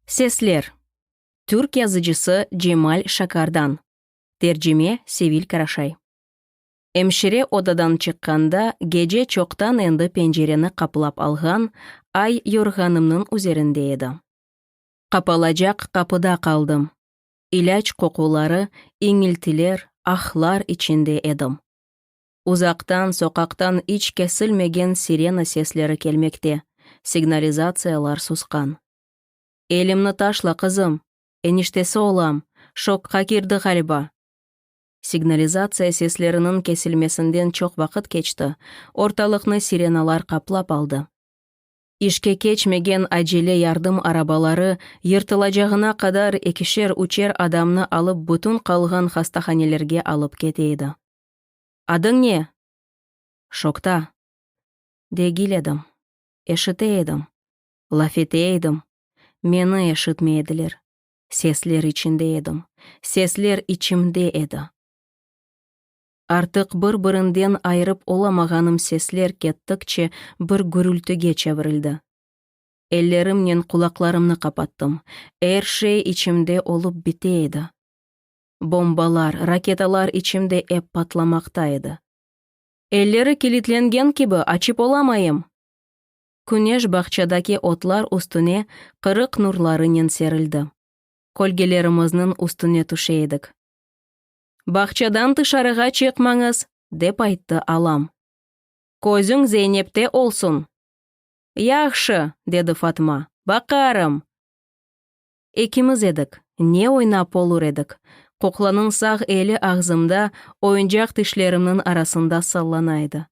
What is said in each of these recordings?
Sesler, türk yazıcısı Cemal Şakardan, tercime Sevil Karaşay. Emşire odadan çıqqanda, gece çoqtan endi pencereni qaplap alğan, ay yorğanımnıñ üzerinde edi. Qapalacaq qapıda qaldım. İlâc qoquları, iñiltiler, ahlar içinde edim. Uzaqtan, soqaqtan iç kesilmegen sirena sesleri kelmekte, signalizatsiyalar susqan. Elimni taşla, qızım, eniştesi olam, şokqa kirdi, ğaliba. Signalizatsiya sesleriniñ kesilmesinden çoq vaqıt keçti, ortalıqnı sirenalar qaplap aldı. İşke keçmegen acele yardım arabaları yırtılacağına qadar ekişer-üçer adamnı alıp bütün qalğan hastahanelerge alıp kete edi. Adıñ ne? Şokta degil edim, eşite edim, laf ete edim, meni eşitmey ediler. Sesler içinde edim, sesler içimde edi. Artıq bir-birinden ayırıp olamağanım sesler kettikçe bir gürültige çevirildi. Ellerimnen qulaqlarımnı qapattım, er şey içimde olıp bite edi. Bombalar, raketalar içimde ep patlamaqta edi. Elleri kilitlengen kibi, açıp olamayım. Küneş bağçadaki otlar üstüne qırıq nurlarınen serildi. Kölgelerimizniñ üstüne tüşe edik. Bağçadan tışarığa çıqmañız, dep ayttı alam. Közüñ Zeynepte olsun. Yahşı, dedi Fatma, baqarım. Ekimiz edik, ne oynap olur edik? Qoqlanıñ sağ eli ağzımda, oyuncaq tişlerimniñ arasında sallana edi.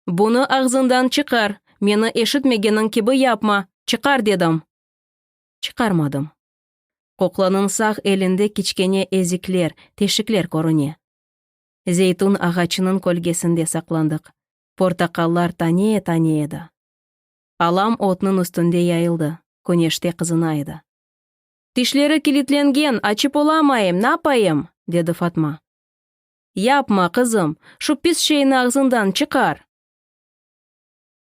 Bunı ağzıñdan çıqar, meni eşitmegeniñ kibi yapma, çıqar dedim. Çıqarmadım. Qoqlanıñ sağ elinde kiçkene ezikler, teşikler körüne. Zeytun ağaçınıñ kölgesinde saqlandıq. Portaqallar tane-tane edi. Alam otnıñ üstünde yayıldı, küneşte qızına edi. Tişleri kilitlengen, açıp olamayım, napayım? dedi Fatma. Yapma, qızım, şu pis şeyni ağzıñdan çıqar!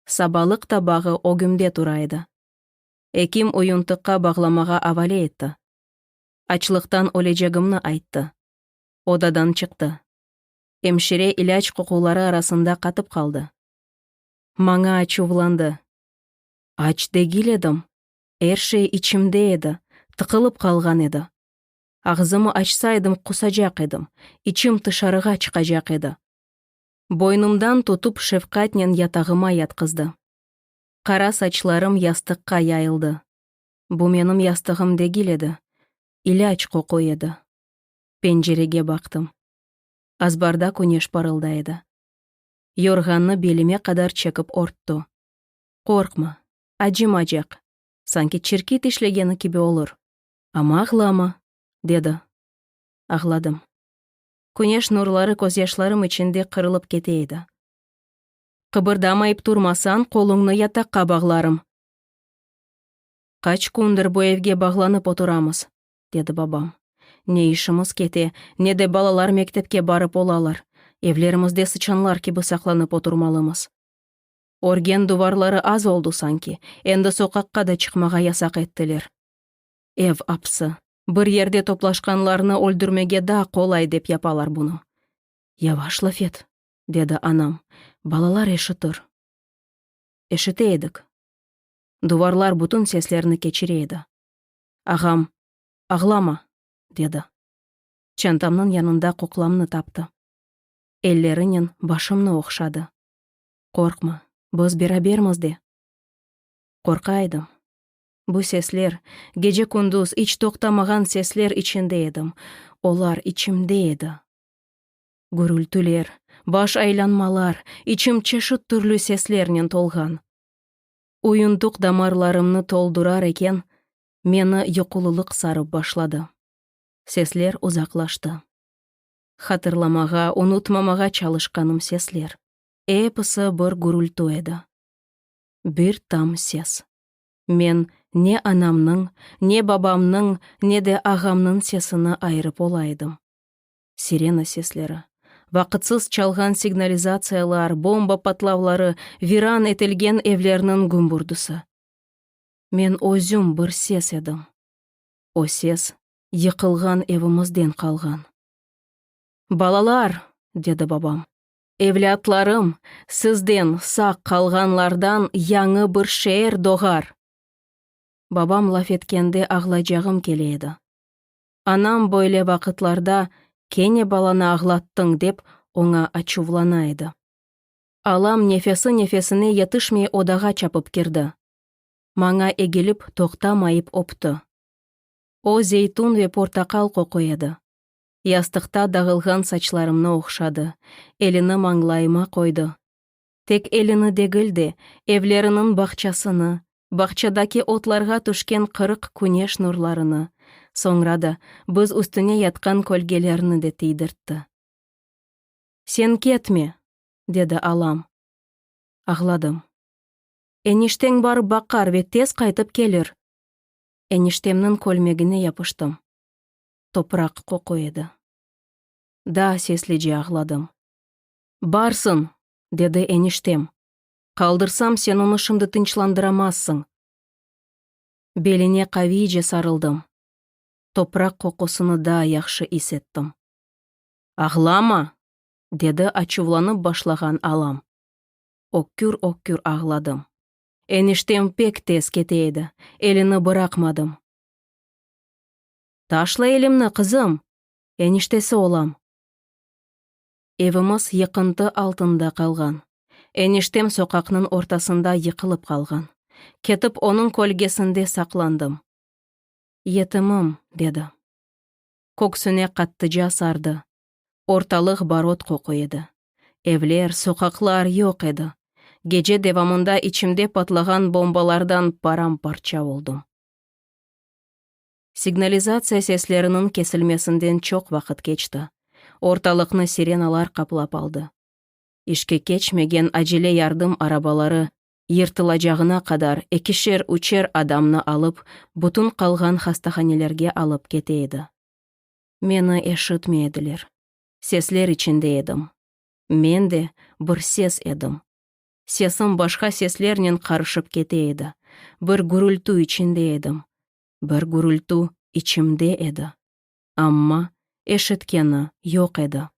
Sabalıq tabağı ögümde tura edi. Ekim uyuntıqqa bağlamağa avale etti. Açlıqtan ölecegimni ayttı. Odadan çıqtı. Emşire ilâc qoquları arasında qatıp qaldı. Maña açuvlandı. Aç degil edim. Er şey içimde edi, tıqılıp qalğan edi. Ağzımı açsaydım qusacaq edim, içim tışarığa çıqacaq edi. Boynumdan tutıp şefqatnen yatağıma yatqızdı. Qara saçlarım yastıqqa yayıldı. Bu menim yastığım degil edi, ilâc qoquy edi. Pencerege baqtım. Azbarda küneş parılday edi. Yorğannı belime qadar çekip örtti. Qorqma, acımacaq, sanki çirki tişlegeni kibi olur. Amma ağlama, dedi. Ağladım. Küneş nurları közyaşlarım içinde qırılıp kete edi. Qıbırdamayıp turmasañ, qoluñnı yataqqa bağlarım. Qaç kündir bu evge bağlanıp oturamız, dedi babam. Ne işimiz kete, ne de balalar mektepke barıp olalar. Evlerimizde sıçanlar kibi saqlanıp oturmalımız. Örgen duvarları az oldı sanki, endi soqaqqa da çıqmağa yasaq ettiler. Ev apsi, bir yerde toplaşqanlarnı öldürmege daa qolay dep yapalar bunı. Yavaş laf et, dedi anam, balalar eşitir. Eşite edik. Duvarlar bütün seslerni keçire edi. Ağam, ağlama, dedi. Çantamnıñ yanında qoqlamnı taptı. Ellerinen başımnı ohşadı. Qorqma, biz berabermiz de. Qorqa edim. Bu sesler, gece-kündüz iç toqtamağan sesler içinde edim. Olar içimde edi. Gürültüler, baş aylanmalar, içim çeşit türlü seslernen tolğan. Uyuntuq damarlarımnı toldurar eken, meni yuqulılıq sarıp başladı. Sesler uzaqlaştı. Hatırlamağa, unutmamağa çalışqanım sesler, episi bir gürültü edi. Bir tam ses. Men ne anamnıñ, ne babamnıñ, ne de ağamnıñ sesini ayırıp ola edim. Sirena sesleri, vaqıtsız çalğan signalizatsiyalar, bomba patlavları, viran etilgen evlerniñ gümbürdisi. Men özüm bir ses edim. O ses yıqılğan evimizden qalğan. Balalar, dedi babam, evlâtlarım, sizden, sağ qalğanlardan, yañı bir şeer doğar. Babam laf etkende ağlaycağım kele edi. Anam böyle vaqıtlarda, kene balanı ağlattıñ, dep, oña açuvlana edi. Alam nefesi-nefesine yetişmey odağa çapıp kirdi. Maña egilip, toqtamayıp öpti. O zeytun ve portaqal qoquy edi. Yastıqta dağılğan saçlarımnı ohşadı, elini mañlayıma qoydı. Tek elini degil de, evleriniñ bağçasını, bağçadaki otlarğa tüşken qırıq küneş nurlarını, soñra da biz üstüne yatqan kölgelerni de tiydirtti. Sen ketme, dedi alam. Ağladım. Enişteñ barıp baqar ve tez qaytıp kelir. Eniştemniñ kölmegine yapıştım. Topraq qoquy edi. Daa seslice ağladım. Barsın, dedi eniştem. Qaldırsam, sen onı şimdi tınçlandıramazsıñ. Beline qaviyce sarıldım. Topraq qoqusını daa yahşı is ettim. Ağlama, dedi açuvlanıp başlağan alam. Ökür-ökür ağladım. Eniştem pek tez kete edi, elini bıraqmadım. Taşla elimni, qızım, eniştesi olam. Evimiz yıqıntı altında qalğan. Eniştem soqaqnıñ ortasında yıqılıp qalğan. Ketip onıñ kölgesinde saqlandım. Yetimim, dedi. Köksüne qattıca sardı. Ortalıq barot qoquy edi. Evler, soqaqlar yoq edi. Gece devamında içimde patlağan bombalardan param-parça oldım. Signalizatsiya sesleriniñ kesilmesinden çoq vaqıt keçti. Ortalıqnı sirenalar qaplap aldı. İşke keçmegen acele yardım arabaları yırtılacağına qadar ekişer-üçer adamnı alıp, bütün qalğan hastahanelerge alıp kete edi. Meni eşitmey ediler. Sesler içinde edim. Men de bir ses edim. Sesim başqa seslernen qarışıp kete edi. Bir gürültü içinde edim. Bir gürültü içimde edi. Amma eşitkeni yoq edi.